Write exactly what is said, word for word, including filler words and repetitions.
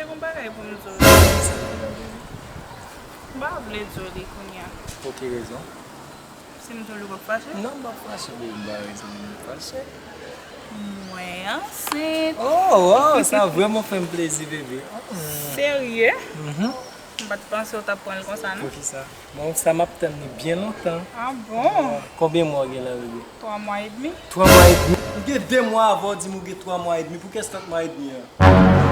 Yon bagay pou m di w. M pa vle di w li kounye a. Pou ki rezon? Si m di w li w ap fache? Non, m p ap fache, baby, m pa rezon pou m fache. Mwen ansent. Oh, wow, sa vrèman fè m plezi, bebe. Serye? Mhm. M pa t panse w t ap pran l konsa, non. Poukisa? Bon, sa m ap tann li byen lontan. Ah bon? Ah, konbyen mwa w gen la, bebe? Twa mwa edmi. Twa mwa edmi? M gen de mwa avè w di m ou gen twa mwa edmi. Pou kiyès lòt mwa edmi an?